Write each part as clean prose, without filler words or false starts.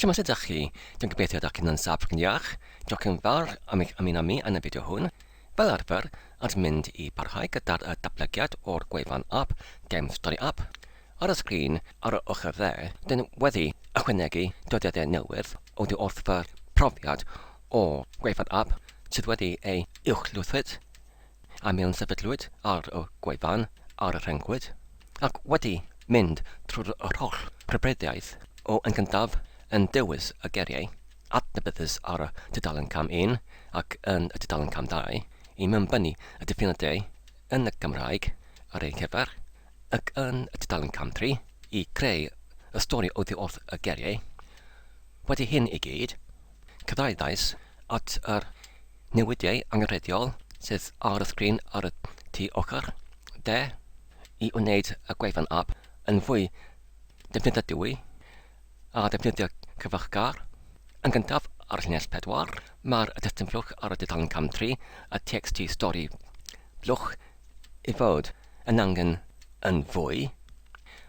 Shwmae sut ydych chi? Dwi'n gobeithio ydych chi'n yn saff ac yn iach. Diolch yn fawr am eich ymuno â mi yn y fideo hwn. Fel arfer, at mynd i parhau gyda'r datblygiad o'r gwefan app Game Story App. Ar y sgrin ar y ochr dde, dyn wedi ychwanegu dyddiadau newydd oddi wrth fy profiad o gwefan app sydd wedi ei uwchlwythwyd a mewn sefydlwyd ar y gwefan ar y rhyngrwyd, ac wedi mynd trwy'r yr holl rhybuddiaeth o yn gyntaf yn dewis y geiriau adnabyddus ar y tudalen cam un ac yn y tudalen cam dau i mewnbynnu y diffiniadau yn y Gymraeg ar eu cyfer, ac yn y tudalen cam tri i greu y stori oddi wrth y geiriau. Wedi hyn i gyd, cyrhaeddais at yr newidiau angenrheidiol sydd ar y sgrin ar y tu ochr dde i wneud y gwefan app yn fwy defnyddiadwy a defnyddio cyfeillgar. Yn gyntaf, ar y llinell 4, mae'r testun blwch ar y dudalen cam 3, y txt stori blwch, i fod yn angen yn fwy,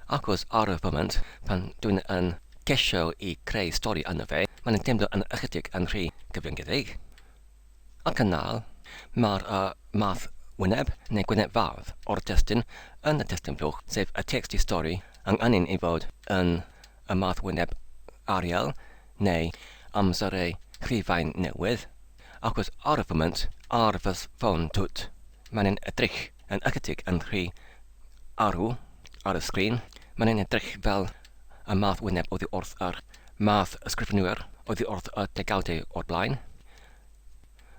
achos ar y foment pan dwi'n yn ceisio i creu stori yno fe, mae'n yn teimlo yn ychydig yn rhy gyfyngedig. Ac yn ail, mae'r uh, math wyneb neu gwyneb fawr o'r testun yn y testun blwch, sef y text i stori, angen ei fod yn y math wyneb Arial neu amserau rhifau newydd, achos ar y foment ar fy ffôn twt, mae'n yn edrych yn ychydig yn rhy arw ar y sgrin, mae'n yn edrych fel y math wyneb oddi wrth yr math ysgrifenwyr oddi wrth y degawdau o'r blaen.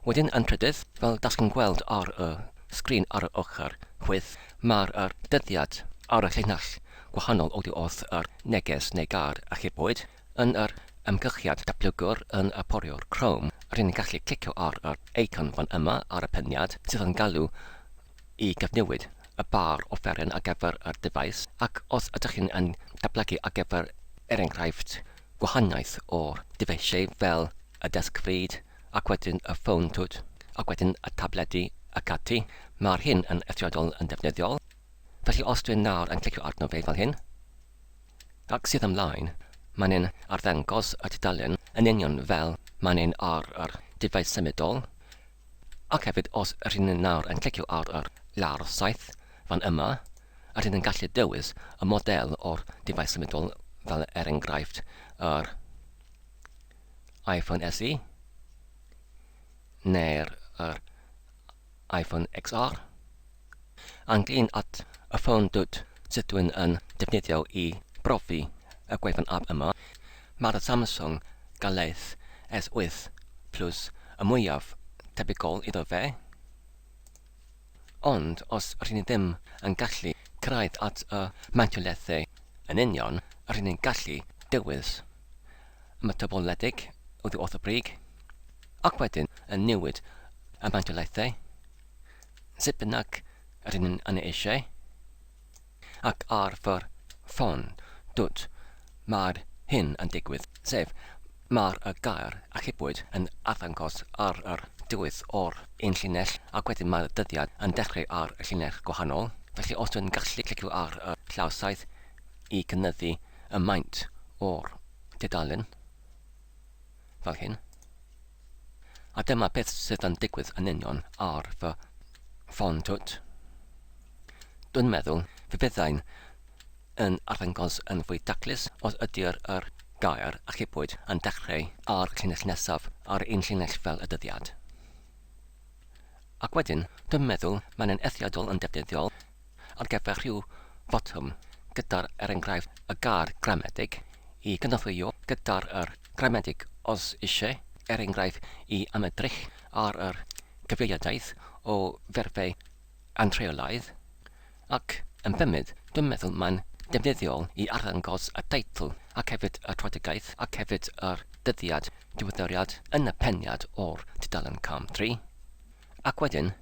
Wedyn yn trydydd, fel dach chi'n gweld ar y sgrin ar y ochr chwith, mae'r yr dyddiad ar y llinell gwahanol oddi wrth yr neges neu gair achubwyd. Yn yr ymgyrchiad datblygwr yn y poriwr Chrome, rydyn ni'n gallu clicio ar yr eicon fan yma ar y peniad sydd yn galw i gyfnewid y bar offeryn ar gyfer yr dyfais, ac os ydych chi'n yn datblygu ar gyfer, er enghraifft, gwahaniaeth o'r dyfeisiau fel y desgfryd, ac wedyn y ffôn twt, ac wedyn y tabledi ac ati. Mae'r hyn yn eithriadol yn defnyddiol. Felly os dwi'n nawr yn clicio arno fe fel hyn, ac sydd ymlaen, mae'n ein arddangos y tudalen yn union fel mae'n ein ar yr dyfais symudol. Ac hefyd os rydyn ni nawr yn clicio ar yr lawr 7 fan yma, rydyn ni'n gallu dewis y model o'r dyfais symudol fel er enghraifft yr iPhone SE neu'r yr iPhone XR. Ynglyn at y ffôn dwt sut dwi'n yn defnyddio i brofi y gwefan app yma, mae'r Samsung Galaxy S8 Plus y mwyaf tebygol iddo fe. Ond os rydyn ni ddim yn gallu cyrraedd at y mantiolaethau yn union, rydyn ni'n gallu dewis ymatebol-wledig oddi wrth y brig, ac wedyn yn newid y mantiolaethau, sut bynnag rydyn ni'n yn ei eisiau, ac ar fy ffon dwt mae'r hyn yn digwydd, sef mae'r y gair achubwyd yn arddangos ar yr diwedd o'r un llinell ac wedyn mae'r dyddiad yn dechrau ar y llinell gwahanol, felly os dwi'n gallu clicio ar y llaw saeth i gynyddu y maint o'r dudalen, fel hyn. A dyma beth sydd yn digwydd yn union ar fy ffon twt. Dwi'n meddwl fe fyddai'n yn arddangos yn fwy taclus os ydy'r yr gair achubwyd yn dechrau ar llinell nesaf ar un llinell fel y dyddiad. Ac wedyn, dwi'n meddwl mae'n yn eithriadol yn defnyddiol ar gyfer rhyw fotwm gyda'r er enghraifft y gair gramadeg i gynorthwyo gyda'r yr gramadeg os eisiau, er enghraifft i ymedrych ar yr cyfeiriadaeth o ferfau anrheolaidd, ac yn bymud, dwi'n meddwl mae'n defnyddiol i arddangos y teitl ac hefyd y tröedigaeth ac hefyd yr dyddiad diweddariad yn y peniad o'r tudalen cam 3. Ac wedyn,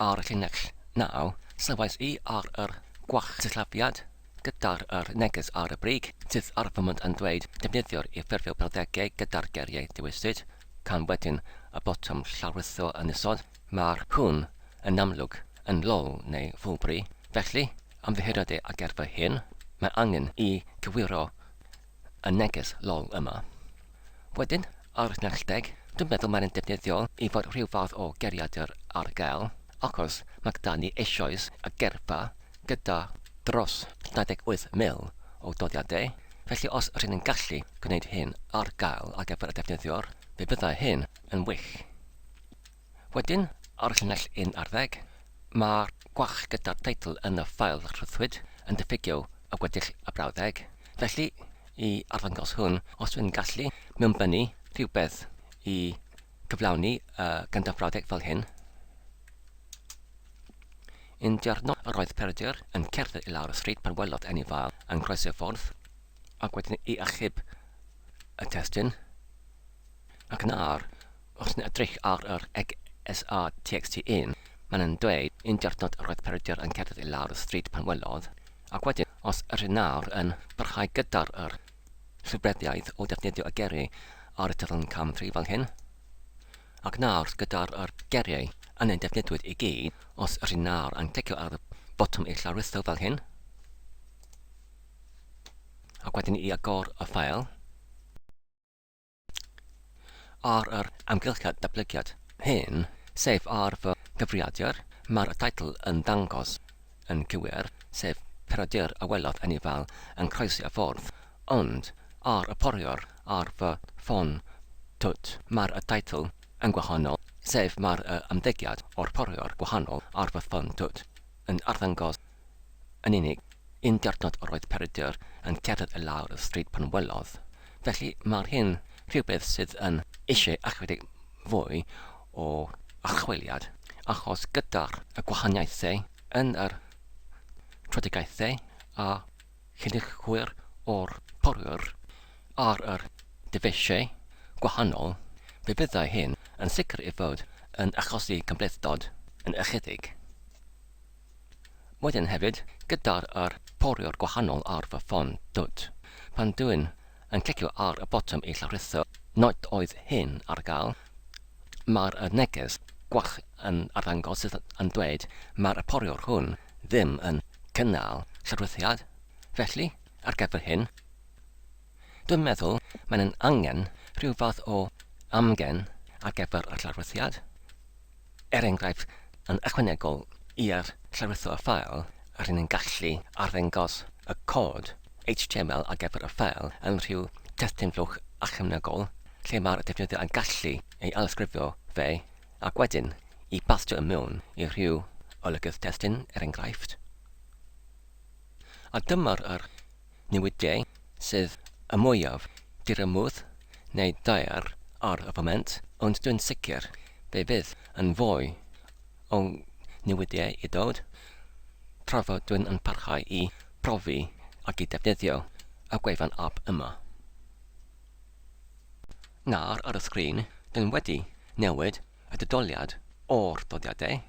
Ar y llinell 9, sylwais i ar yr gwach sillafiad gyda'r yr neges ar y brig, sydd ar y foment yn dweud defnyddio'r i ffurfio brawddegau gyda'r geiriau dewiswyd, can wedyn y botwm llawrlwytho yn isod. Mae'r hwn yn amlwg yn lol neu ffwlbri, felly ymddiheuriadau ar gyfer hyn, mae angen i gywiro y neges lol yma. Wedyn, ar y llinell deg, dwi'n meddwl mae'n defnyddiol i fod rhyw fath o geiriadur ar gael, achos mae gyda ni eisoes y geirfa gyda dros 28,000 o doddiadau, felly os rŷn ni'n gallu gwneud hyn ar gael ar gyfer y defnyddiwr, fe fyddai hyn yn wych. Wedyn, ar y llinell un ar ddeg, mae'r gwall gyda'r teitl yn y ffael rhithwyd yn diffygio y gweddill y brawddeg. Felly, i arddangos hwn, os dwi'n gallu mewnbynnu rhywbeth i cyflawni y gyntaf brawddeg fel hyn. Un diwrnod yr oedd Peredur yn cerdded i lawr y stryd pan welodd anifail yn croesi'r ffordd, ac wedyn i achub y testun. Ac nawr, os ni'n edrych ar yr XSA-TXT1, maen nhw'n dweud un diwrnod yr oedd Peredur yn cerdded i lawr y stryd pan welodd, ac wedyn, os ydyn nawr yn parhau gyda'r yr llwybreddiaeth o defnyddio y geiriau ar y tudalen cam 3 fel hyn, ac nawr gyda'r yr geiriau yn ein defnyddwyd i gyd, os ydyn nawr yn clicio ar y botwm i llawrlwytho fel hyn, ac wedyn i agor y ffael, Ar yr amgylchiad datblygiad hyn, sef ar fy nghyfrifiadur, mae'r teitl yn dangos yn gywir, sef Peredur a welodd anifail yn croesi y ffordd, ond ar y poriwr ar fy ffon twt, mae'r teitl yn gwahanol, sef mae'r ymddygiad o'r poriwr gwahanol ar fy ffon twt yn arddangos yn unig un diwrnod yr oedd Peredur yn cerdded i lawr y stryd pan welodd. Felly mae'r hyn rhywbeth sydd yn eisiau ychydig fwy o archwiliad, achos gyda'r y gwahaniaethau yn yr tröedigaethau a chynhyrchwyr o'r porwr ar yr dyfeisiau gwahanol, fe fyddai hyn yn sicr i fod yn achosi cymhlethdod yn ychydig. Wedyn hefyd, gyda'r yr poriwr gwahanol ar fy ffon dwt, pan dwi'n yn clicio ar y botwm i llawrlwytho nad oedd hyn ar gael, mae'r y neges gwall yn arddangos sydd yn dweud mae'r y poriwr hwn ddim yn cynnal llawrlwythiad. Felly, ar gyfer hyn, dwi'n meddwl mae'n yn angen rhyw fath o amgen ar gyfer y llawrlwythiad. Er enghraifft, yn ychwanegol i'r llawrlwytho y ffael, rŷn ni'n gallu arddangos y cod HTML ar gyfer y ffael yn rhyw testun flwch ychwanegol lle mae'r defnyddiwr yn gallu ei ailysgrifio fe ac wedyn i bastio i mewn i rhyw olygydd testun, er enghraifft. A dyma'r yr newidiau sydd y mwyaf dirymudd neu daer ar y foment, ond dwi'n sicr fe fydd yn fwy o newidiau i ddod tra fod dwi'n yn parhau i brofi ac i defnyddio y gwefan app yma. Nawr ar y sgrin, dwi'n wedi newid y didoliad o'r dyddiadau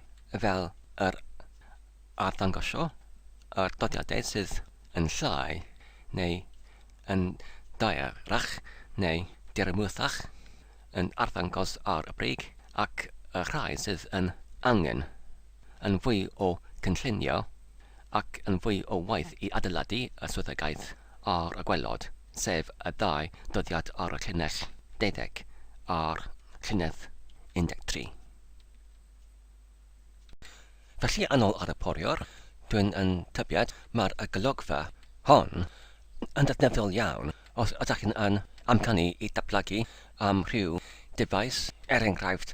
fel yr arddangosio yr dyddiadau sydd yn llai neu yn daearach neu dirymwthach yn arddangos ar y brig ac y rhai sydd yn angen yn fwy o cynllunio ac yn fwy o waith i adeiladu y swyddogaeth ar y gwaelod, sef y ddau dyddiad ar y llinell deuddeg a'r llinell 13. Felly yn ôl ar y poriwr, dwi'n yn tybied mae'r y golygfa hon yn ddefnyddiol iawn os ydych chi'n yn amcanu i datblygu am rhyw dyfais, er enghraifft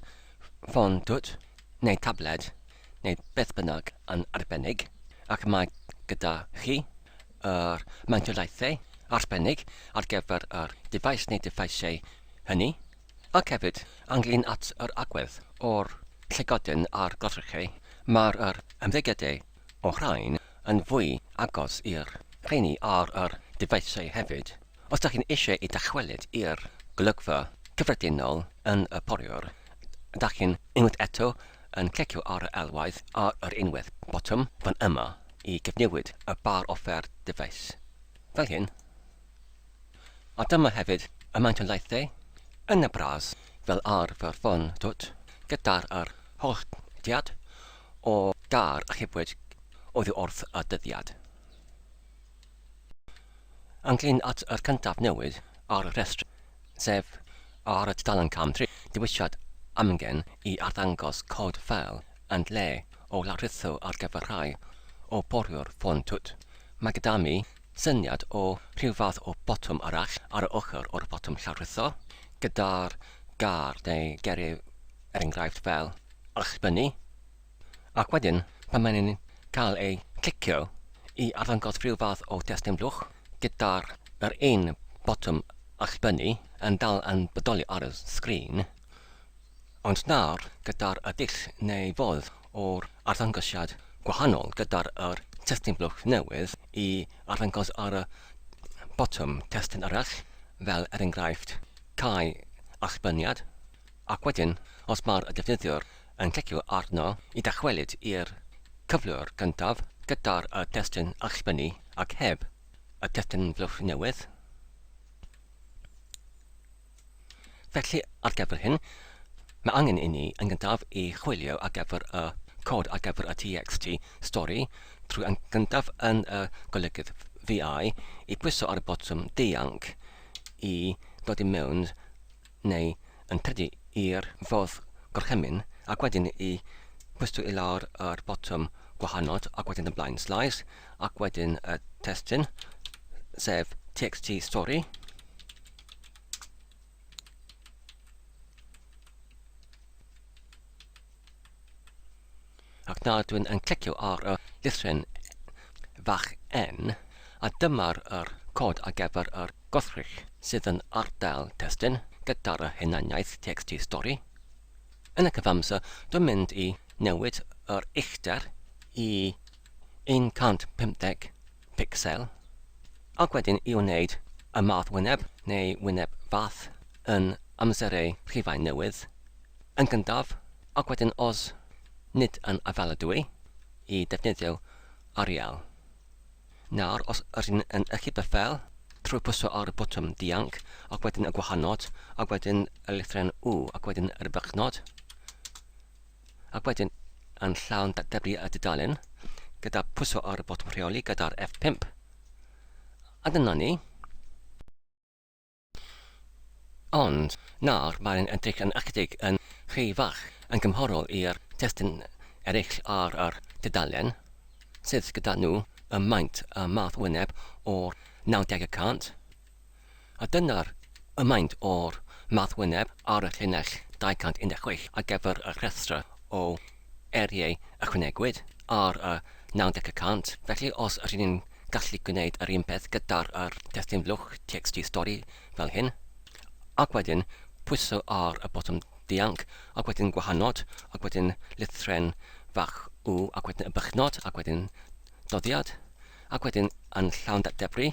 ffôn dwt neu tabled neu beth bynnag yn arbennig, ac mae gyda chi yr mantolaethau arbennig ar gyfer yr dyfais neu dyfeisiau hynny. Ac hefyd, ynglŷn at yr agwedd o'r llygoden a'r goddrychau, mae'r yr ymddygiadau o rhain yn fwy agos i'r rheini ar yr dyfeisiau hefyd. Os dach chi'n eisiau i dychwelyd i'r golygfa cyffredinol yn y poriwr, dach chi'n unwaith eto yn clicio ar y elwaith ar yr unwaith botwm fan yma i gyfnewid y bar offer dyfais. Fel hyn. A dyma hefyd y maint o laethau yn y bras fel ar fy ffon twt gyda'r yr holltiad o gar achubwyd oddi wrth y dyddiad. Ynglyn at yr cyntaf newid ar y rhestr, sef Ar y tudalen cam 3, dewisiad amgen i arddangos cod ffeil yn lle o lawrlwytho ar gyfer rhai o boriwr ffôn twt. Mae gyda mi syniad o rhyw fath o botwm arall ar y ochr o'r botwm llawrlwytho, gyda'r gair neu geiriau er enghraifft fel allbynnu. Ac wedyn, pan mae'n yn cael ei clicio i arddangos rhyw fath o destun blwch gyda'r yr un botwm allbynnu yn dal yn bodoli ar y sgrin, ond nawr gyda'r y dull neu fodd o'r arddangosiad gwahanol gyda'r yr testun blwch newydd i arddangos ar y botwm testun arall, fel er enghraifft cau allbyniad. Ac wedyn, os mae'r defnyddiwr yn clicio arno i ddychwelyd i'r cyflwr gyntaf gyda'r y testun allbynnu ac heb y testun flwch newydd. Felly, ar gyfer hyn, mae angen i ni yn gyntaf i chwilio ar gyfer y cod ar gyfer y txt stori trwy yn gyntaf yn y golygydd VI i pwyso ar y botwm dianc i ddod i mewn neu yn credu i'r fodd gorchymyn ac wedyn i pwyso i lawr yr botwm gwahanod ac wedyn y blaen slaes ac wedyn y testun sef txt stori Ac nawr dwi'n yn clicio ar y llythryn fach N, a dyma'r yr cod ar gyfer yr gothrych sydd yn ardal testun gyda'r hunaniaeth txt stori. Yn y cyfamser, dwi'n mynd i newid yr uchder i 150 picsel, ac wedyn i wneud y math wyneb neu wyneb fath yn amser ei rhifau newydd. Yn gyntaf, ac wedyn os nid yn afaladwy, i defnyddio Arial. Nawr, os ydyn yn ychydig y ffeil, trwy pwyso ar y botwm dianc, ac wedyn y gwahanod, ac wedyn y lythrennau U, ac wedyn yr bychnod, ac wedyn yn llawn datblygu y dudalen, gyda pwyso ar y botwm rheoli gyda'r F5. A dyna ni. Ond nawr mae'n edrych yn ychydig yn rhy fach yn gymharol i'r testun eraill ar yr dudalen, sydd gyda nhw y maint y math wyneb o'r 90 y cant. A dyna'r y maint o'r math wyneb ar y llinell 216 ar gyfer y rhestr o eiriau ychwanegwyd ar y 90 y cant, felly os ydyn ni'n gallu gwneud yr un peth gyda'r yr testun blwch txt stori fel hyn, ac wedyn pwyso ar y botwm dianc, ac wedyn gwahanod, ac wedyn lythren fach U, ac wedyn y bychnod, ac wedyn doddiad, ac wedyn yn llawn debri,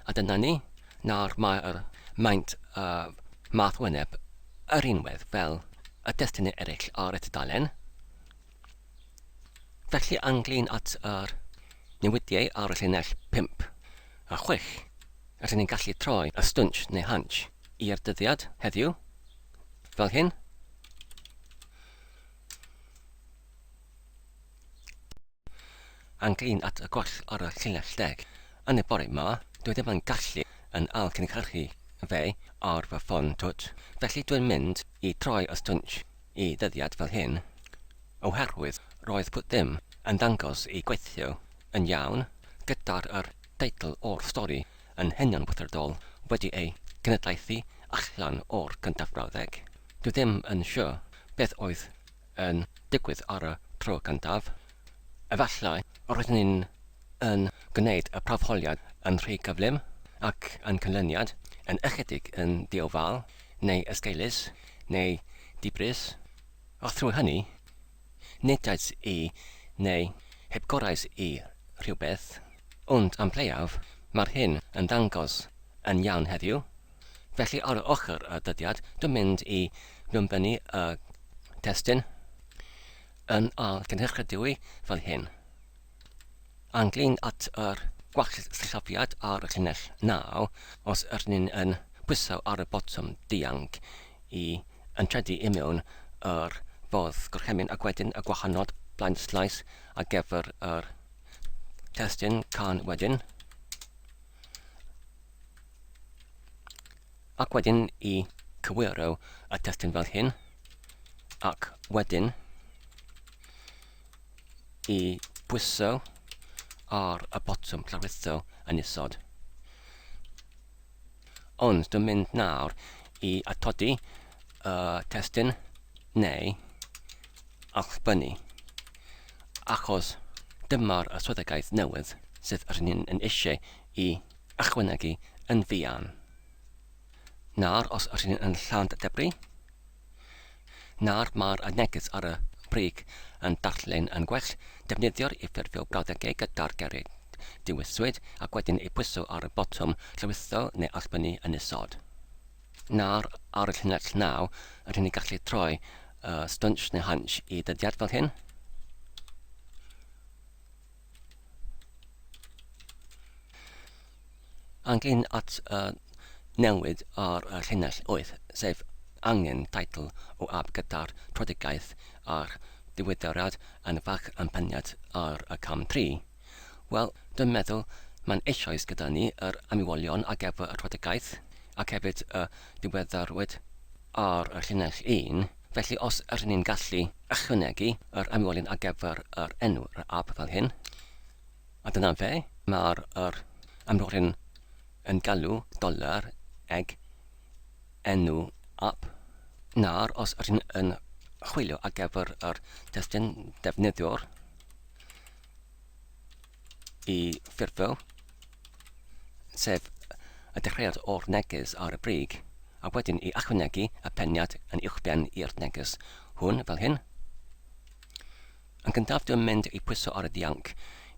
a dyna ni, nawr mae'r maint y math wyneb yr unwedd fel y testunau eraill ar y tudalen. Felly ynglyn at yr newidiau ar y llinell 5 a 6, rydyn ni'n gallu troi y stwnsh neu hunch i'r dyddiad heddiw, fel hyn. Ynglyn at y gwall ar y llinell deg, yn y bore 'ma, dwi ddim yn gallu yn ail cynhyrchu fe ar fy ffon twt, felly dwi'n mynd i troi y stwnsh i ddyddiad fel hyn, oherwydd roedd pwt ddim yn dangos i gweithio yn iawn gyda'r yr teitl o'r stori yn hynna'n weithredol wedi ei genedlaethu allan o'r cyntaf brawddeg. Dwi ddim yn siwr beth oedd yn digwydd ar y tro cyntaf. Efallai roeddwn i'n yn gwneud y prawfholiad yn rhy gyflym ac yn canlyniad yn ychydig yn ddiofal neu esgeulus neu dibris, a thrwy hynny nidais i neu hepgorais i rhywbeth, ond am lleiaf mae'r hyn yn dangos yn iawn heddiw. Felly ar ochr y dyddiad, dwi'n mynd i mewnbynnu y testun yn ail gynhyrchadwy fel hyn. Ynglyn at yr gwall sillafiad ar y llinell 9, os ydyn ni'n yn pwyso ar y botwm dianc i yntredu i mewn yr fodd gorchymyn ac wedyn y gwahanod blaen slaes ar gyfer yr testun can wedyn. Ac wedyn i cywiro y testun fel hyn, ac wedyn i bwyso ar y botwm llawrytho yn isod. Ond dwi'n mynd nawr i atodi y testun neu allbynnu, achos dyma'r swyddogaeth newydd sydd rydyn ni'n yn eisiau i ychwanegu yn fuan. Nawr, os rydyn ni'n yn llawn debri, nawr mae'r neges ar y brig yn darllen yn gwell, defnyddio'r i ffurfio brawddegau gyda'r geiriau dewiswyd ac wedyn eu pwyso ar y botwm llwytho neu allbynnu yn isod. Nawr ar y llinell 9, rydyn ni'n gallu troi y stwnsh neu hunch i ddyddiad fel hyn. Angen at y newid ar y llinell 8, sef angen teitl o ap gyda'r tröedigaeth a'r diweddariad yn fach yn peniad ar y cam 3. Wel, dwi'n meddwl mae'n eisoes gyda ni yr amywolion ar gyfer y tröedigaeth ac hefyd y diweddarwyd ar y llinell 1, felly os ydyn ni'n gallu ychwanegu yr amywolion ar gyfer yr enw yr ap fel hyn, A dyna fe, mae'r yr amroryn yn galw doler eg enw ap. Nawr, os ydyn yn chwilio ar gyfer yr testun defnyddiwr i ffurfio, sef y dechreuad o'r neges ar y brig, a wedyn i ychwanegu y peniad yn uwchben i'r neges hwn fel hyn. Yn gyntaf, dwi'n mynd i pwyso ar y dianc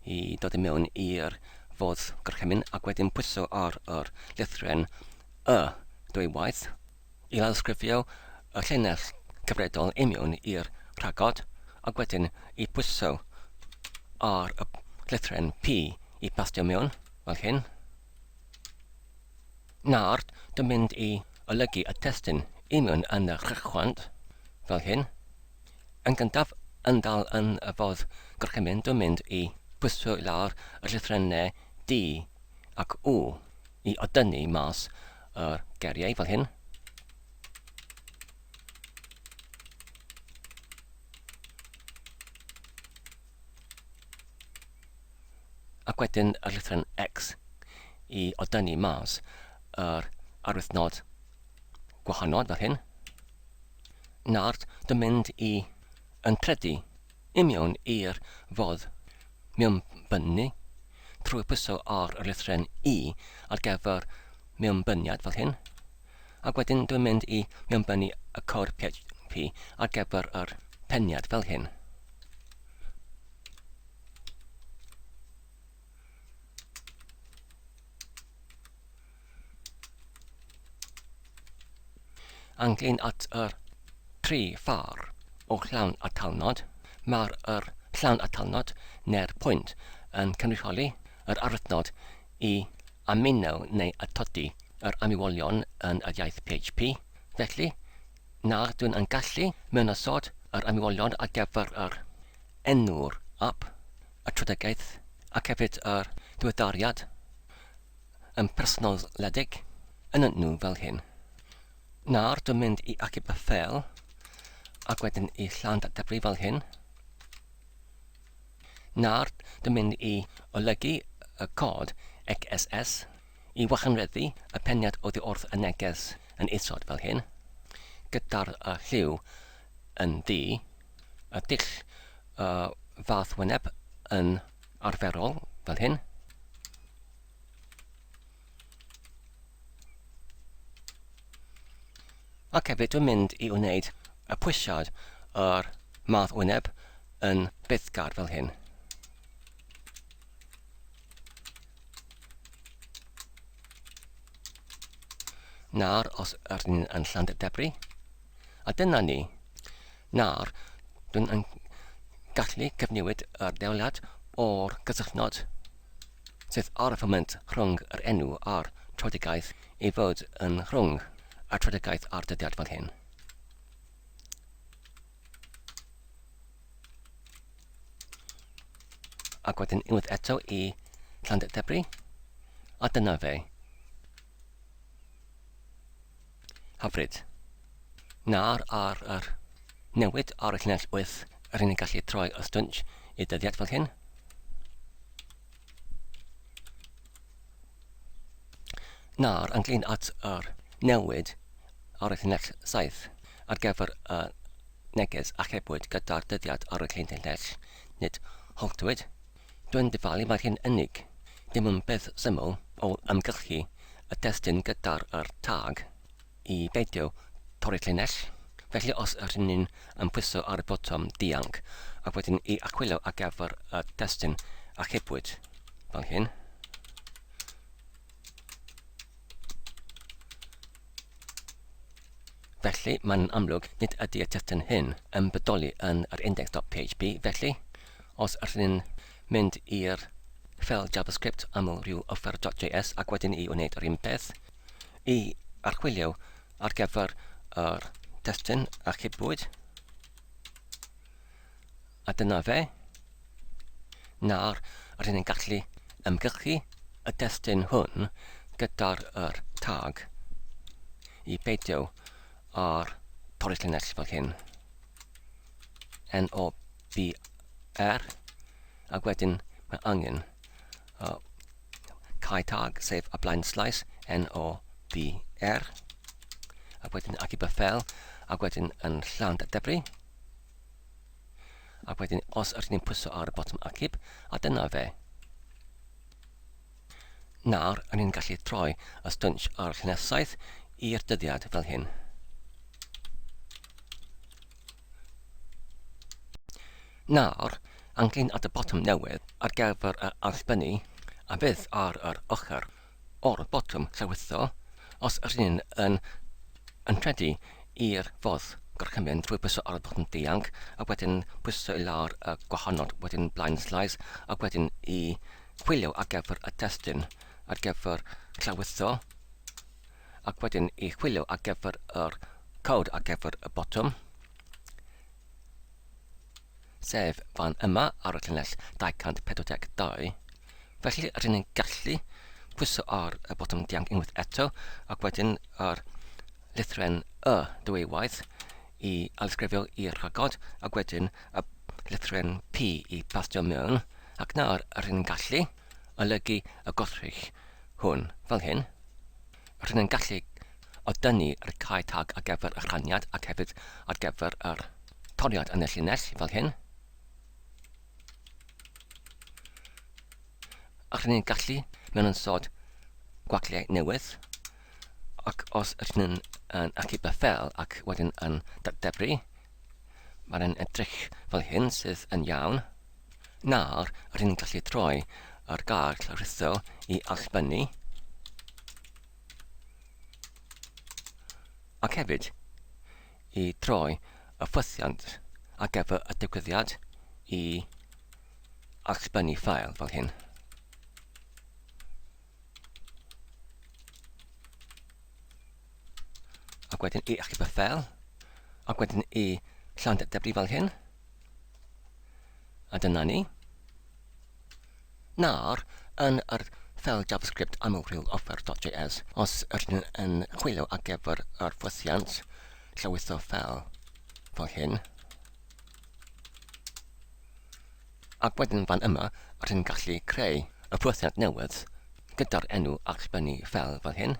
i dod i mewn i'r fodd gorchymyn ac wedyn pwyso ar yr llythrennau Y dwywaith i lawysgrifio y llinell cyfredol i mewn i'r rhagod ac wedyn i pwyso ar y llythrennau P i pastio mewn, fel hyn. Nawr, dwi'n mynd i olygu y testun i mewn yn y rhychwant, fel hyn. Yn gyntaf, yn dal yn y fodd gorchymyn, dwi'n mynd i bwyso i lawr y llythrennau D ac U i odynnu mas yr geiriau fel hyn. Ac wedyn y llythren X i odynnu mas yr arwyddnod gwahanol fel hyn. Nawr dwi'n mynd i yn credu i mewn i'r fodd mewnbynnu trwy pwyso ar y lythrennau I ar gyfer mewnbyniad fel hyn. Ac wedyn dwi'n mynd i mewnbynnu y cod PHP ar gyfer yr peniad fel hyn. Ynglŷn at yr tri phâr o llawn atalnod, mae'r yr llawn atalnod neu'r pwynt yn cynrychioli yr arwyddnod i amino neu atodi yr amywolion yn yr iaith PHP. Felly, nawr dwi'n yn gallu mewnosod yr amywolion ar gyfer yr enw'r ap, y tröedigaeth ac hefyd yr diweddariad. yn personoledig yn nhw fel hyn. Nawr dwi'n mynd i achub y ffeil ac wedyn i llan datblygu fel hyn. Nawr dwi'n mynd i olygu y cod XSS i wachanreddu y peniad oddi wrth y neges yn isod fel hyn, gyda'r lliw yn ddu, y dull y fath wyneb yn arferol fel hyn. Ac hefyd dwi'n mynd i wneud y pwysiad yr math wyneb yn bethgar fel hyn. Nawr, os ydyn ni'n yn Llandebri, a dyna ni. Nawr, dwi'n yn gallu cyfnewid yr dewliad o'r gysylltnod sydd ar y foment rhwng yr enw a'r tröedigaeth i fod yn rhwng y tröedigaeth a'r dyddiad fel hyn. Ac wedyn unwaith eto i Llandebri, a dyna fe. Hyfryd. Nawr ar yr newid ar y llinell 8, rŷn ni'n gallu troi y stwnsh i dyddiad fel hyn. Nawr, ynglyn at yr newid ar y llinell 7 ar gyfer y neges archebwyd gyda'r dyddiad ar y llinell nid holltwyd, dwi'n dyfalu mai hyn unig, dim ond peth syml o ymgyrchu y testun gyda'r yr tag i beidio torri llinell. Felly os ydyn ni'n yn pwyso ar y botwm dianc ac wedyn i archwilio ar gyfer y testun archebwyd fel hyn, Felly, mae'n amlwg nid ydy y testun hyn yn bodoli yn yr index.php, felly os ydyn ni'n mynd i'r ffeil JavaScript aml rhyw offer.js ac wedyn i wneud yr un peth, i archwilio ar gyfer yr testun archebwyd, a dyna fe. Nawr, rydyn ni'n gallu ymgyrchu y testun hwn gyda'r yr tag i beidio â'r torri llinell fel hyn. N O B R ac wedyn mae angen cau tag sef y blaen slaes N O B R ac wedyn achub y ffel ac wedyn yn llawn debri ac wedyn os ydyn ni'n pwyso ar y botwm achub a dyna fe. Nawr, yn ni'n gallu troi y stwnsh ar y llinell 7 i'r dyddiad fel hyn. Nawr, anglyn at y botwm newydd ar gyfer y allbynnu a fydd ar yr ochr o'r botwm llawrytho os ydyn ni'n yn yn rhedi i'r ffordd gorchymyn drwy pwyso ar y botwm dianc ac wedyn pwyso i lawr y gwahanol wedyn blaen slaes ac wedyn i chwilio ar gyfer y testun ar gyfer llawrytho ac wedyn i chwilio ar gyfer yr cod ar gyfer y botwm sef fan yma ar y llinell 242. Felly rydyn ni'n gallu pwyso ar y botwm dianc unwaith eto ac wedyn yr lythren y dwywaith i ailysgrifio i'r rhagod ac wedyn y lythren P i pastio mewn ac nawr rydyn ni'n gallu olygu y gwrthrych hwn fel hyn. Rydyn ni'n gallu o dynnu yr cau tag ar gyfer y rhaniad ac hefyd ar gyfer yr toriad yn y llinell fel hyn. Ac rydyn ni'n gallu mewn ysod gwagliau newydd ac os ydyn ni'n yn achub y ffel ac wedyn yn datdebru, mae'n edrych fel hyn sydd yn iawn. Nawr, rydyn ni'n gallu troi yr gair rhithiol i allbynnu. Ac hefyd i troi y ffwythiant ar gyfer y digwyddiad i allbynnu ffael fel hyn. Ac wedyn i achub y ffeil, ac wedyn i llawn debri fel hyn. A dyna ni. Nawr, yn yr ffeil JavaScript amlrhyw-offer.js, os ydyn yn chwilio ar gyfer yr ffwythiant llwytho ffeil fel hyn, ac wedyn fan yma, rydyn gallu creu y ffwythiant newydd gyda'r enw allbynnu ffeil fel hyn.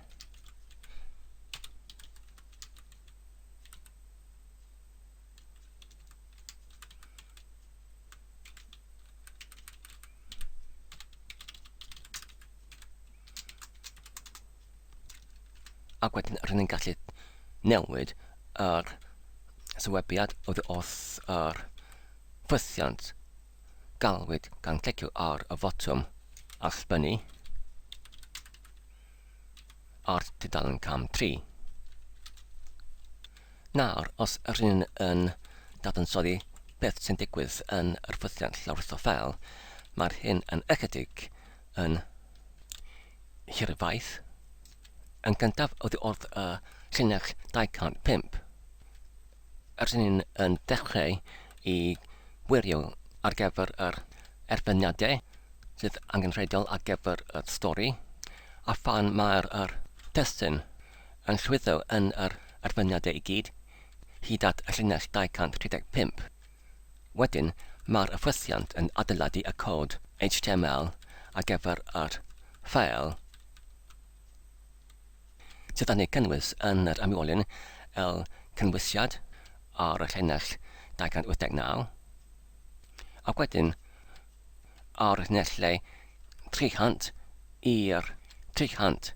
Ac wedyn rydyn ni'n gallu newid yr sywebiad oddi wrth yr ffwythiant galwyd gan clicio ar y fotwm allbynnu ar tudalen cam 3. Nawr, os rydyn yn dadansoddi beth sy'n digwydd yn yr ffwythiant llawrytho ffeil, mae'r hyn yn ychydig yn hirfaith. Yn gyntaf, oddi wrth y llinell 205, rydyn ni'n yn dechrau i wirio ar gyfer yr erfyniadau sydd angenrheidiol ar gyfer y stori, a phan mae'r yr testun yn llwyddo yn yr erfyniadau i gyd, hyd at y llinell 235. Wedyn, mae'r ffwythiant yn adeiladu y cod HTML ar gyfer yr ffeil sydd yn ei cynnwys yn yr ymwelyn el cynwysiad ar y llinell 289, ac wedyn ar y llinellau 300 i'r 300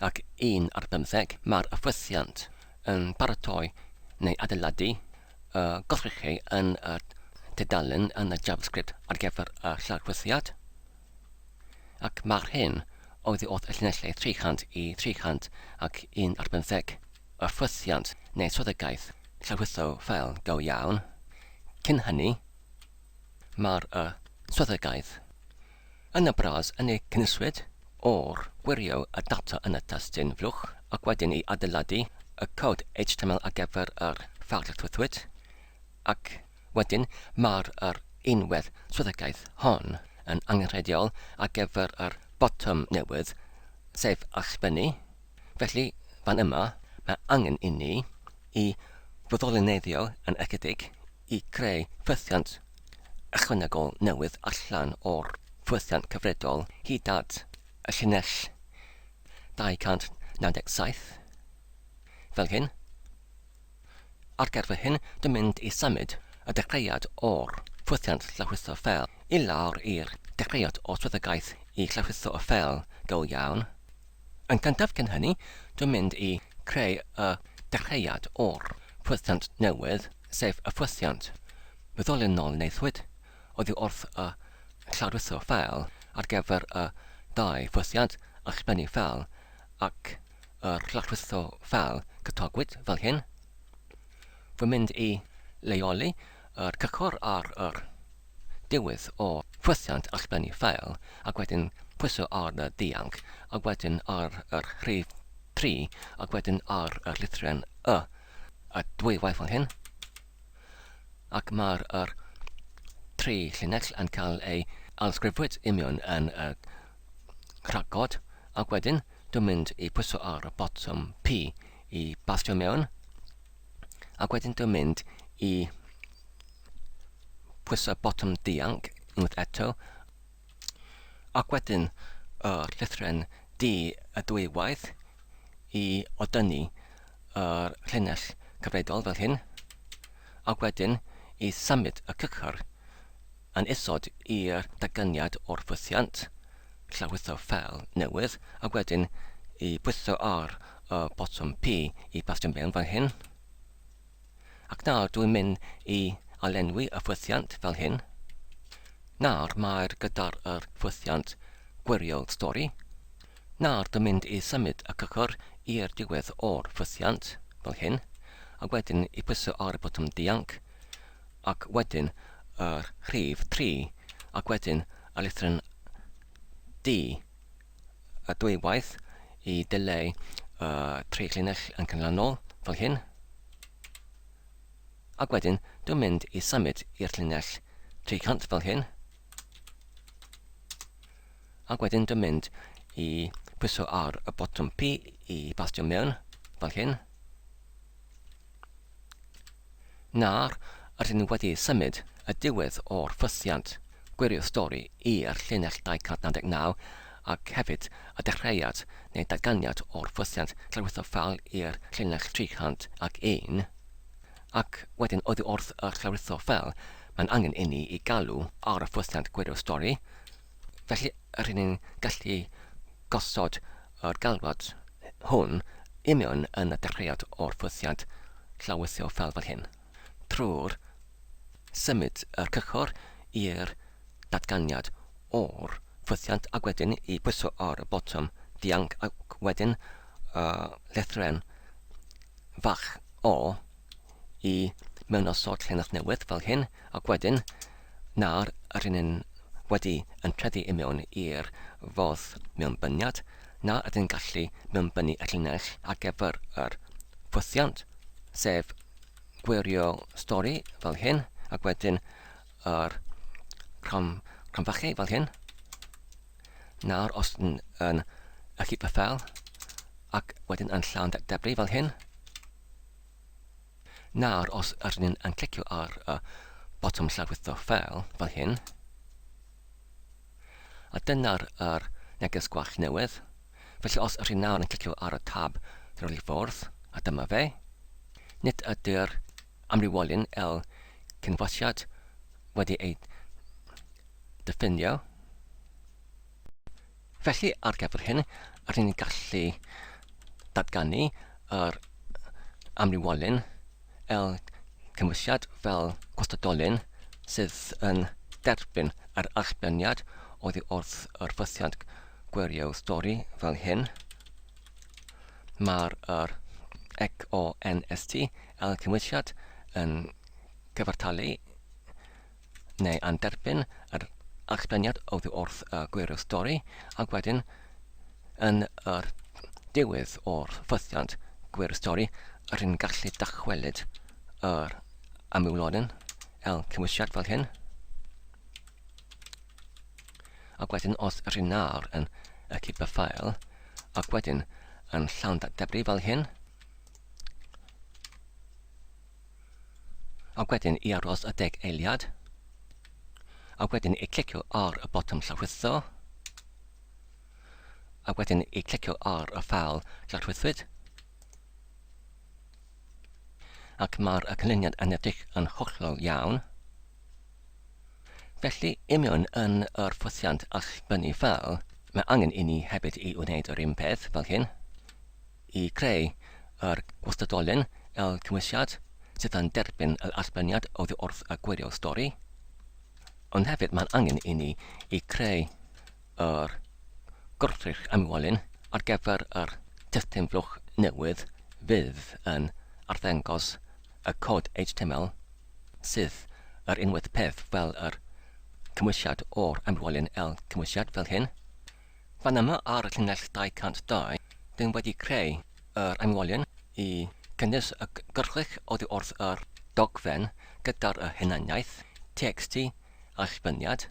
ac un ar bymtheg, mae'r ffwythiant yn paratoi neu adeiladu y goddrychau yn y tudalen yn y JavaScript ar gyfer y llarchwythiad, ac mae'r hyn oddi wrth y llinellau 300 i 300 ac un ar bymtheg, y ffwythiant neu swyddogaeth llawrytho ffeil go iawn. Cyn hynny, mae'r y swyddogaeth yn y bras yn ei cynhwyswyd o'r gwirio y data yn y testun flwch ac wedyn i adeiladu y cod HTML ar gyfer yr ffeil llwythwyd, ac wedyn mae'r yr unwedd swyddogaeth hon yn angenrheidiol ar gyfer yr botwm newydd, sef allbynnu. Felly, fan yma, mae angen i ni i fyddolineiddio yn ychydig i creu ffwythiant ychwanegol newydd allan o'r ffwythiant cyfredol hyd at y llinell 297, fel hyn. Ar gyfer hyn, dwi'n mynd i symud y dechreuad o'r ffwythiant llawrytho ffeil i lawr i'r dechreuad o swyddogaeth i llawrytho y ffeil go iawn. Yn gyntaf cyn hynny, dwi'n mynd i creu y dechreuad o'r ffwythiant newydd, sef y ffwythiant meddyliol wnaethwyd oddi wrth y llawrytho ffeil ar gyfer y ddau ffwythiant allbynnu ffeil ac yr llawrytho ffeil cytogwyd fel hyn. Fy mynd i leoli yr cychwr ar yr diwedd o ffwythiant allblennu ffeil ac wedyn pwyso ar y dianc ac wedyn ar yr rhif 3 ac wedyn ar y llythrennau y a dwywaith fel hyn ac mae'r yr tri llinell yn cael ei ailsgrifwyd union yn y rhagod ac wedyn dwi'n mynd i pwyso ar y botwm P i bastio mewn ac wedyn dwi'n mynd i pwyso botwm dianc unwaith eto, ac wedyn y llythrennau D y dwywaith i odynnu yr llinell cyfredol fel hyn, ac wedyn i symud y cychwr yn isod i'r dagyniad o'r ffwythiant, llawrytho ffeil newydd, ac wedyn i bwyso ar y botwm P i bastio mewn fan hyn. Ac nawr dwi'n mynd i alenwi y ffwythiant fel hyn. Nawr mae'r gyda'r yr ffwythiant gwiriol stori. Nawr dwi'n mynd i symud y cychwr i'r diwedd o'r ffwythiant fel hyn, ac wedyn i pwyso ar y botwm dianc, ac wedyn yr rhif 3, ac wedyn y lythryn D y dwywaith i dileu y tri llinell yn canlynol fel hyn. Ac wedyn dwi'n mynd i symud i'r llinell 300 fel hyn. Ac wedyn dwi'n mynd i pwyso ar y botwm P i bastio mewn fel hyn. Nawr, rydyn ni wedi symud y diwedd o'r ffythiant gwirio stori i'r llinell 299 ac hefyd y dechreuad neu datganiad o'r ffythiant llawrytho ffeil i'r llinell 301. Ac wedyn oddi wrth y llawrytho ffeil mae'n angen inni i galw ar y ffythiant gwirio stori. Felly rydyn ni'n gallu gosod yr galwad hwn i mewn yn y dechreuad o'r ffwythiant llawrythio fel fel hyn, trwy'r symud yr cychwr i'r datganiad o'r ffwythiant ac wedyn i pwyso ar y botwm dianc ac wedyn y llythrennau fach O i mewnosod llinell newydd fel hyn, ac wedyn nawr rŷn ni'n wedi entreddu i mewn i'r fodd mewnbyniad, nawr ydyn ni'n gallu mewnbynnu y llinell ar gyfer yr ffwythiant, sef gwirio stori fel hyn, ac wedyn yr crom, cromfachu fel hyn. Nawr os yn, yn y llif y ffel, ac wedyn yn llawn debri fel hyn. Nawr, os ydyn ni'n yn clicio ar y botwm lawrlwytho ffeil, fel hyn, a dyna'r yr neges gwall newydd. Felly os ydyn nawr yn clicio ar y tab drwy'r i ffwrdd, a dyma fe, nid ydy'r amrywiolyn el cynfosiad wedi ei diffinio. Felly, ar gyfer hyn, rydyn ni'n gallu datganu yr amrywiolyn el cymwysiad fel gwastadolyn sydd yn derbyn yr allbyniad oddi wrth yr ffythiant gwirio stori fel hyn. Mae'r yr CONST el cymwysiad yn cyfartalu neu yn derbyn yr allbyniad oddi wrth y gwir stori, ac wedyn yn yr diwedd o'r ffythiant gwir stori, yr yn gallu dychwelyd yr amwylodyn el cymwysiad fel hyn. Ac wedyn os yr un nawr yn y cip y ffael, ac wedyn yn llawn datdebru fel hyn, Ac wedyn i aros y deg eiliad. Ac wedyn i clicio ar y botwm llawrlwytho. Ac wedyn i clicio ar y ffeil llawrlwythwyd. Ac mae'r canlyniad yn edrych yn hollol iawn. Felly, union yn yr ffwythiant allbynnu ffeil, mae angen i ni hefyd i wneud yr un peth fel hyn. I greu yr gwastadolyn el cymwysiad sydd yn derbyn yr allbyniad oddi wrth y gwirio stori. Ond hefyd mae'n angen i ni i creu yr gwrthrych amwolyn ar gyfer yr testun flwch newydd fydd yn arddangos y cod HTML sydd yr unwaith peth fel yr cymwysiad o'r amwolyn el cymwysiad fel hyn. Fan yma ar y llinell 202, dyn wedi creu yr enwolion i gynnwys y gwrthrych oddi wrth yr dogfen gyda'r y hunaniaeth, txt, allbyniad,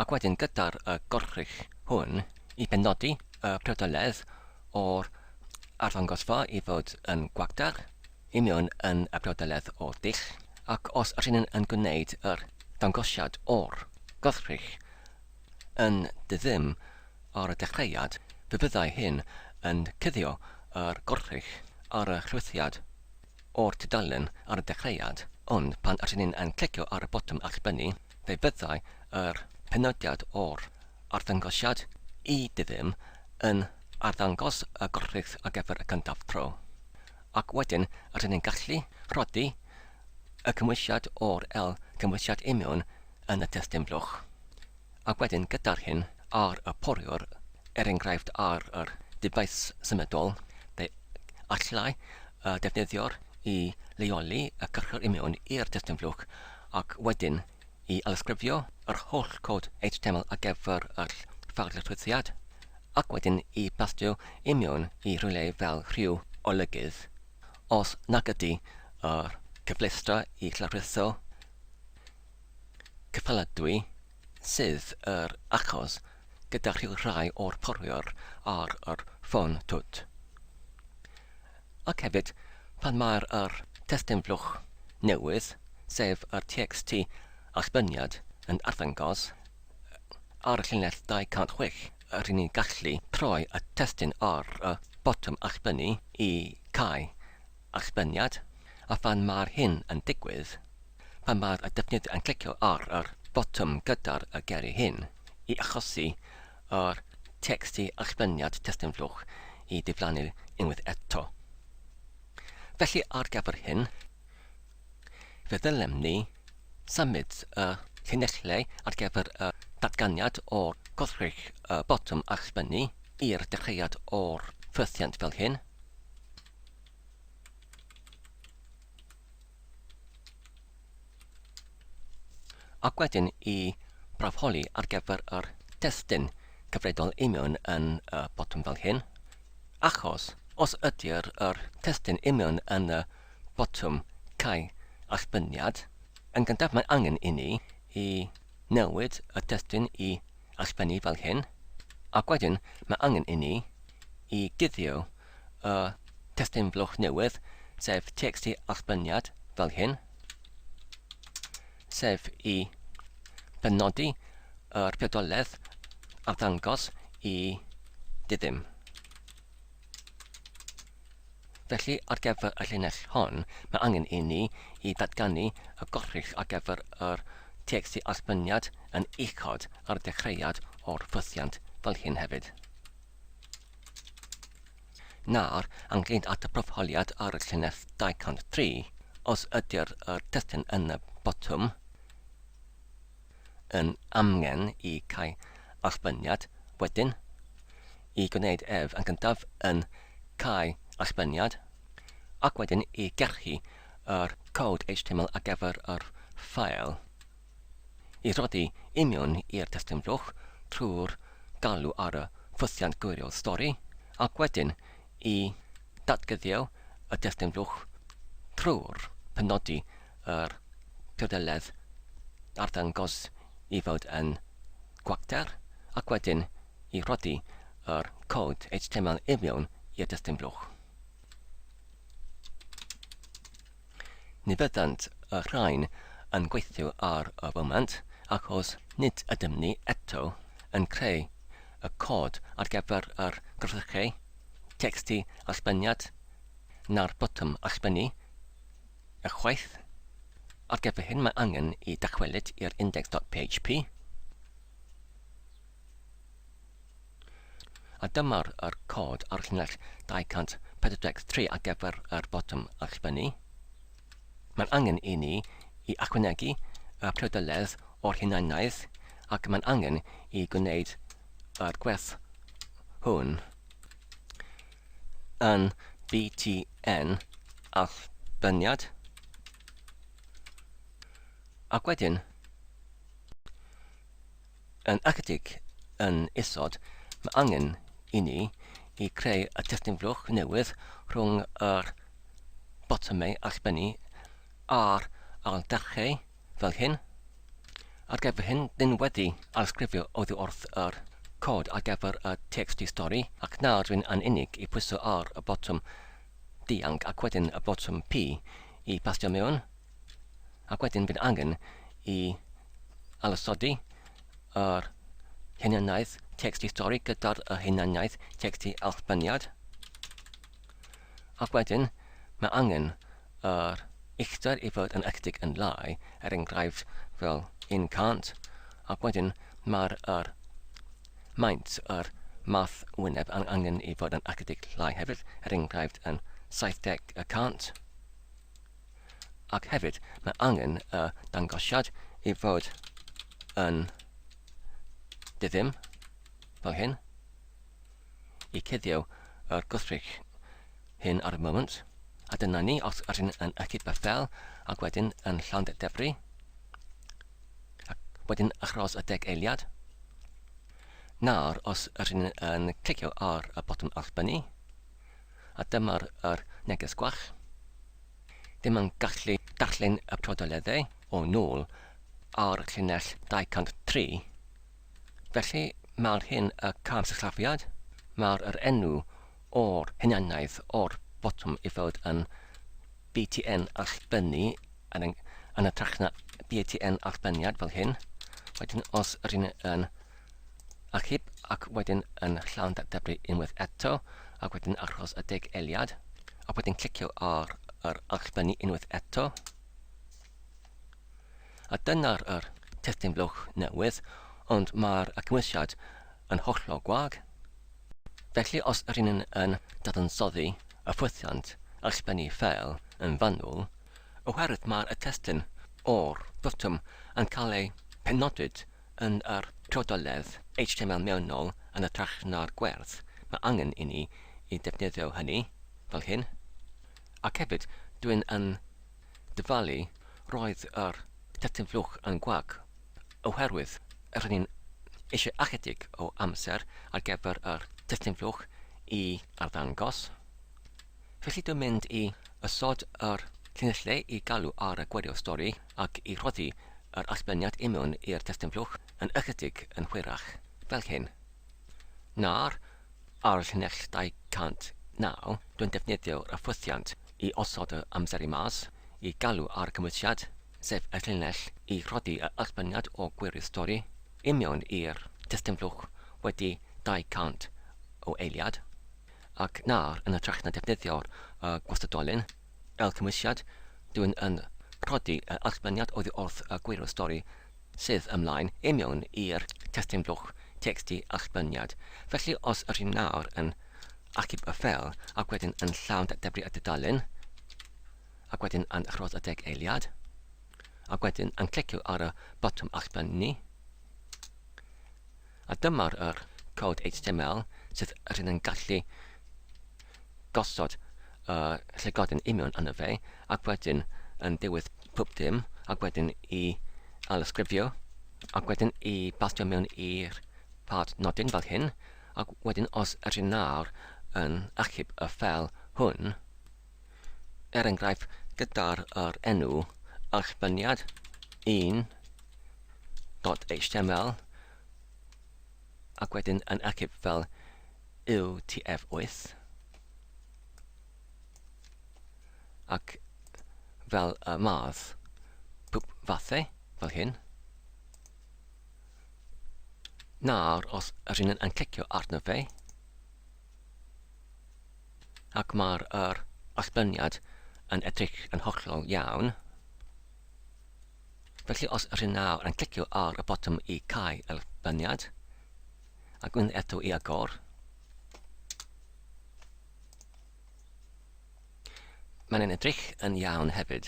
ac wedyn gyda'r y gwrthrych hwn i benodi y priodoledd o'r arddangosfa i fod yn gwacter i mewn yn y priodoledd o'r dull, ac os ydyn yn gwneud yr dangosiad o'r gwrthrych Yn ddiddim ar y dechreuad, fe fyddai hyn yn cuddio yr gwrthrych ar y chwythiad o'r tudalen ar y dechreuad, ond pan ydyn ni'n yn clicio ar y botwm allbynnu, fe fyddai yr penodiad o'r arddangosiad i diddim yn arddangos y gwrthrych ar gyfer y cyntaf tro. Ac wedyn rydyn ni'n gallu rhoddi y cymwysiad o'r el cymwysiad imiwn yn y testun blwch. Ac wedyn gyda'r hyn ar y poriwr, er enghraifft ar yr dyfais symudol, fe allai y defnyddiwr i leoli y cyrchwr i mewn i'r testun flwch ac wedyn i ailysgrifio yr holl cod HTML ar gyfer yr ffeil llythruthiad ac wedyn i bastio i mewn i rhywle fel rhyw olygydd os nag ydy yr cyfleustra i lawrlwytho cyffaladwy sydd yr achos gyda rhyw rhai o'r porwyr ar yr ffôn twt. Ac hefyd, pan mae'r yr testun flwch newydd, sef yr txt allbyniad, yn arddangos ar y llinell 206, rŷn ni'n gallu troi y testun ar y botwm allbynnu i cau allbyniad, a phan mae'r hyn yn digwydd, pan mae'r y defnyddiwr yn clicio ar yr botwm gyda'r y geiriau hyn i achosi yr txt allbyniad testun flwch i ddiflannu unwaith eto. Felly ar gyfer hyn, fe ddylem ni symud y llinellau ar gyfer y datganiad o'r gwrthrych y botwm allbynnu i'r dechreuad o'r ffwythiant fel hyn. Ac wedyn i brafholi ar gyfer yr testun cyfredol union yn y botwm fel hyn, achos os ydy'r yr testun union yn y botwm cau allbyniad, yn gyntaf mae angen i ni i newid y testun i allbynnu fel hyn, ac wedyn mae angen i ni i guddio y testun blwch newydd, sef txt allbyniad, fel hyn, sef i benodi yr priodoledd arddangos i diddim. Felly, ar gyfer y llinell hon, mae angen i ni i ddatganu y gollrych ar gyfer yr txt allbyniad yn uchod ar y dechreuad o'r ffythiant fel hyn hefyd. Nawr, ynglŷn at y profholiad ar y llinell 203, os ydy'r yr testun yn y botwm yn amgen i cael allbyniad, wedyn, i gwneud ef yn gyntaf yn cael allbyniad, ac wedyn i gerchu yr cod HTML ar gyfer yr ffael, i roddi union i'r testun blwch trwy'r galw ar y ffythiant gwirio stori, ac wedyn i datguddio y testun blwch trwy'r penodi yr priodeledd arddangos i fod yn gwacter, ac wedyn i rhoddi yr cod HTML i mewn i'r destun blwch. Ni fyddant y rhain yn gweithio ar y foment achos nid ydym ni eto yn creu y cod ar gyfer yr gwrthrychau txt allbyniad na'r botwm allbynnu ychwaith. Ar gyfer hyn mae angen i dychwelyd i'r index.php. A dyma'r yr cod ar llinell 243 ar gyfer yr botwm allbynnu. Mae'n angen i ni i ychwanegu y priodoledd o'r hunaniaeth ac mae'n angen i gwneud yr gwerth hwn yn BTN allbyniad. Ac wedyn, yn ychydig yn isod, mae angen i ni i creu y testun flwch newydd rhwng yr botymau allbynnu a'r ailddechrau fel hyn. Ar gyfer hyn, dyn wedi ailsgrifio oddi wrth yr cod ar gyfer y txt stori, ac nawr dwi'n yn unig i pwyso ar y botwm dianc ac wedyn y botwm P i pastio mewn, ac wedyn bydd angen i ailosodi yr hunaniaeth txt stori gyda'r hunaniaeth txt allbyniad. Ac wedyn mae angen yr uchder i fod yn ychydig yn lai, er enghraifft fel 100, ac wedyn mae'r yr maint yr math wyneb yn angen i fod yn ychydig llai hefyd, er enghraifft yn 70 y cant. Ac hefyd mae angen y dangosiad i fod yn diddim, fel hyn, i cuddio yr gwrthrych hyn ar y moment. A dyna ni, os ydyn yn ychydig bethel, ac wedyn yn llawn debri, ac wedyn achos y deg eiliad. Nawr, os ydyn yn clicio ar y botwm allbynnu, a dyma'r yr neges gwall, ddim yn gallu darllen y prodoleddau o nôl ar llinell 203. Felly, mae'r hyn y cam sillafiad, mae'r yr enw o'r hunaniaeth o'r botwm i fod yn BTN allbynnu yn, yn hytrach na BTN allbyniad fel hyn. Wedyn os ydyn yn achub ac wedyn yn llawn datblygu unwaith eto ac wedyn achos y deg eiliad ac wedyn clicio ar yr allbynnu unwaith eto. A dyna'r yr testun blwch newydd, ond mae'r cymwysiad yn hollol gwag. Felly os yr un yn dadansoddi y ffwythiant allbynnu ffeil yn fanwl, oherwydd mae'r y testun o'r botwm yn cael ei penodid yn yr priodoledd HTML mewnol yn hytrach na'r gwerth, mae angen i ni i defnyddio hynny fel hyn. Ac hefyd, dwi'n yn dyfalu roedd yr testun flwch yn gwag oherwydd rydyn ni'n eisiau ychydig o amser ar gyfer yr testun flwch i arddangos. Felly dwi'n mynd i ysod yr llinellau i galw ar y gwirio stori ac i rhoddi yr allbyniad i mewn i'r testun flwch yn ychydig yn hwyrach, fel hyn. Nawr, ar y llinell 209, dwi'n defnyddio'r ffwythiant i osod y amser i mas, i galw ar y cymhwysiad, sef y llinell i rhoddi y allbyniad o gwirydd stori i mewn i'r testun blwch wedi 200 o eiliad, ac nawr yn hytrach na defnyddio'r y gwastadolyn el cymhwysiad, dwi'n yn rhoddi y allbyniad oddi wrth y gwirydd stori sydd ymlaen i mewn i'r testun blwch txt allbyniad. Felly os ydych chi nawr yn achub y ffeil ac wedyn yn llawn dadebru y dudalen, ac wedyn yn achos y deg eiliad, ac wedyn yn clicio ar y botwm allbynnu, a dyma'r yr cod HTML sydd rydyn yn gallu gosod y llygoden union yno fe, ac wedyn yn diwedd pob dim, ac wedyn i ailysgrifio, ac wedyn i bastio mewn i'r part nodyn fel hyn, ac wedyn os ydyn nawr yn achub y ffeil hwn, er enghraifft gyda'r yr enw allbyniad 1.html ac wedyn yn achub fel UTF-8 ac fel y math pob fathau fel hyn. Nawr os ydyn yn clicio arno fe, ac mae'r yr allbyniad yn edrych yn hollol iawn. Felly os ydych nawr yn clicio ar y botwm i cau yr allbyniad, ac un eto i agor, mae'n edrych yn iawn hefyd.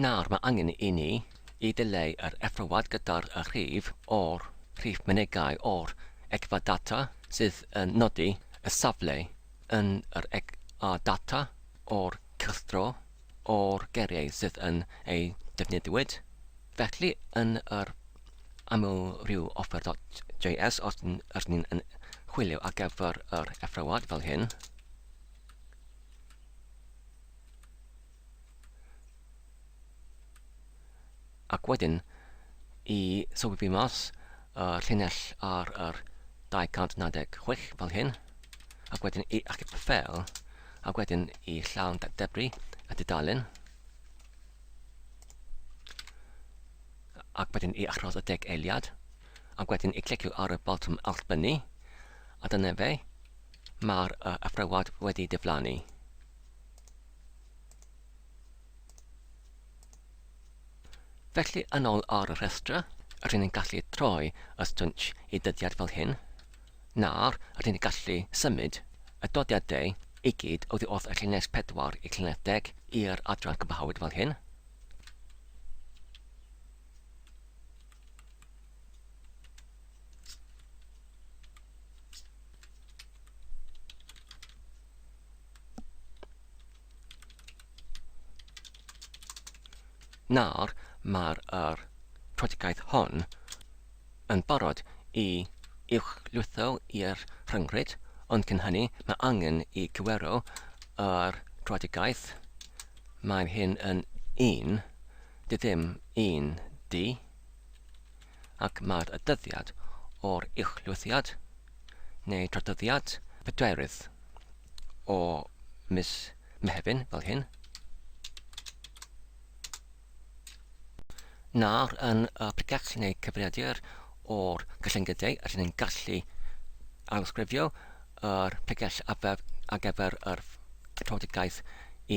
Nawr mae angen i ni i ddileu yr effroad gyda'r y rhif o'r rhif mynegai o'r egfa data sydd yn nodi y safle yn yr egfa data o'r cylchdro o'r geiriau sydd yn ei defnyddiwyd. Felly yn yr aml-ryw offer.js os ydyn ni'n yn chwilio ar gyfer yr effroad fel hyn, Ac wedyn i sylwi mas y llinell ar yr 296 fel hyn, ac wedyn i achub y ffeil, ac wedyn i llawn debri y dudalen, ac wedyn i achos y deg eiliad, ac wedyn i clicio ar y botwm allbynnu, a dyna fe, mae'r athrawad wedi diflannu. Felly, yn ôl ar y rhestr, rydyn ni'n gallu troi y stwnsh i dyddiad fel hyn. Nawr, rydyn ni'n gallu symud y dyddiadau i gyd oddi wrth y llinell 4 i llinell 10 i'r adran cwblhawyd fel hyn. Nawr mae'r yr protagaeth hon yn barod i uwchlwytho i'r rhyngrwyd, ond cyn hynny mae angen i cywiro yr protagaeth. Mae hyn yn un, dy ddim un di, ac mae'r dyddiad o'r uwchlwythiad neu tradyddiad pedwerydd o mis Mehefin fel hyn. Nawr yn y pregeth neu cyfrifiadur o'r cyllyngydiau rydyn ni'n gallu ailsgrifio yr pregeth ar gyfer yr trafodigaeth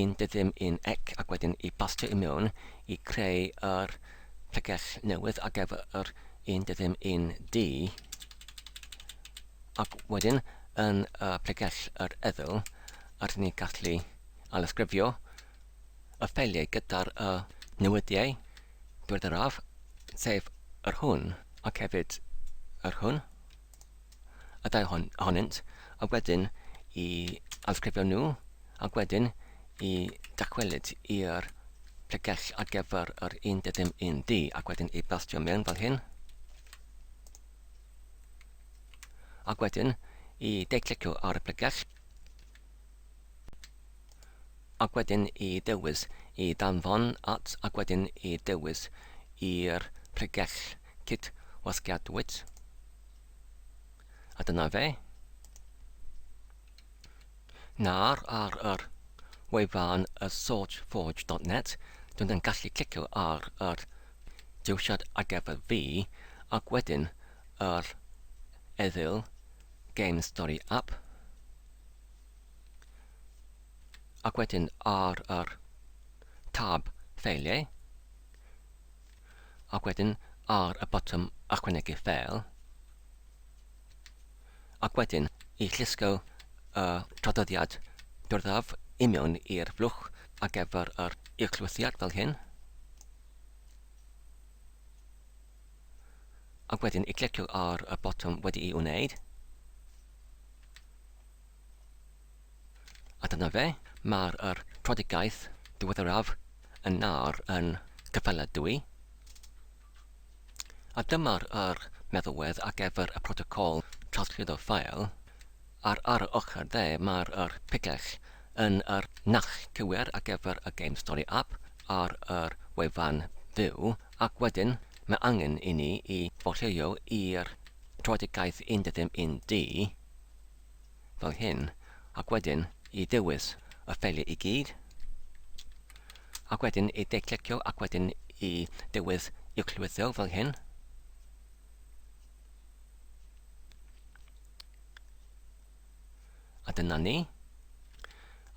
un dy ddim un ec ac wedyn i bastio i mewn i creu yr pregeth newydd ar gyfer yr un dy ddim un d ac wedyn yn y pregeth yr eddyl rydyn ni'n gallu ailysgrifio y ffeiliau gyda'r y newidiau diweddaraf, sef yr hwn ac hefyd yr hwn, y ddau ohonynt, ac wedyn i ailsgrifio nhw, ac wedyn i dychwelyd i'r pregell ar gyfer yr 1.1D, ac wedyn i bastio mewn fel hyn. Ac wedyn i de-clicio ar y pregell, ac wedyn i dewis i danfon at ac wedyn i dewis i'r pregell cyd-wasgiadwyd. A dyna fe. Nawr ar yr wefan y sourceforge.net, dwi'n yn gallu clicio ar yr dewisiad ar gyfer fi ac wedyn yr eddyl Game Story App ac wedyn ar yr tab Ffeiliau ac wedyn ar y botwm Ychwanegu Ffeil ac wedyn i llusgo y traddodiad diwrddaf i mewn i'r flwch ar gyfer yr uwchlwythiad fel hyn. Ac wedyn i clicio ar y botwm wedi'i wneud. A dyna fe, mae'r yr trodigaeth diweddaraf yn nawr yn gyffeladwy. A dyma'r yr meddalwedd ar gyfer y protocol trosglwyddo ffael. Ar ar y ochr dde mae'r yr picell yn yr naill cywir ar gyfer y Game Story App ar yr wefan fyw ac wedyn mae angen i ni i folleuo i'r troedigaeth 1.1D fel hyn ac wedyn i ddewis y ffeiliau i gyd ac wedyn i dde-clicio ac wedyn i dewis uwchlwytho fel hyn. A dyna ni.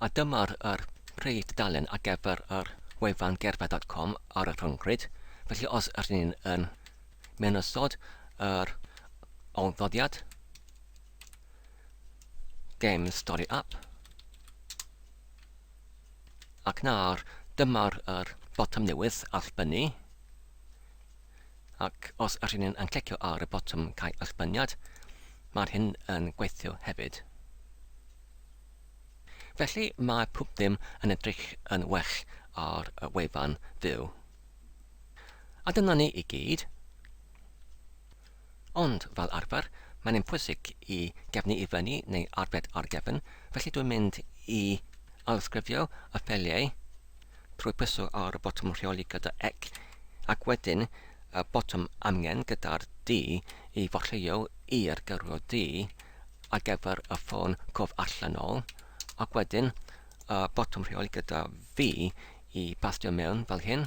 A dyma'r yr prif dudalen ar gyfer yr wefan gerfa.com ar y rhyngrwyd. Felly os ydyn ni'n yn mewnysod yr ôl-ddoddiad Game Story App. Ac nawr, dyma'r yr botwm newydd allbynnu. Ac os ydyn ni'n yn clicio ar y botwm cau allbyniad, mae'r hyn yn gweithio hefyd. Felly mae pob dim yn edrych yn well ar y wefan fyw. A dyna ni i gyd. Ond, fel arfer, mae'n un pwysig i gefnu i fyny neu arbed ar gefn, felly dwi'n mynd i ailysgrifio y ffeiliau trwy pwyso ar y botwm rheoli gyda ec ac wedyn y botwm amgen gyda'r D i folleuo i'r gyrrwr D ar gyfer y ffôn cof allanol ac wedyn y botwm rheoli gyda V i bastio mewn fel hyn.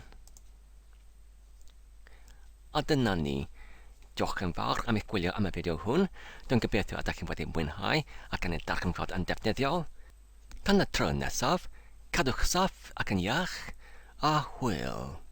A dyna ni. Diolch yn fawr am eich gwylio am y fideo hwn. Dwi'n gobeithio ydych chi'n wedi mwynhau ac yn ei darganfod yn defnyddiol. Tan y tro nesaf, cadwch saff ac yn iach, a hwyl!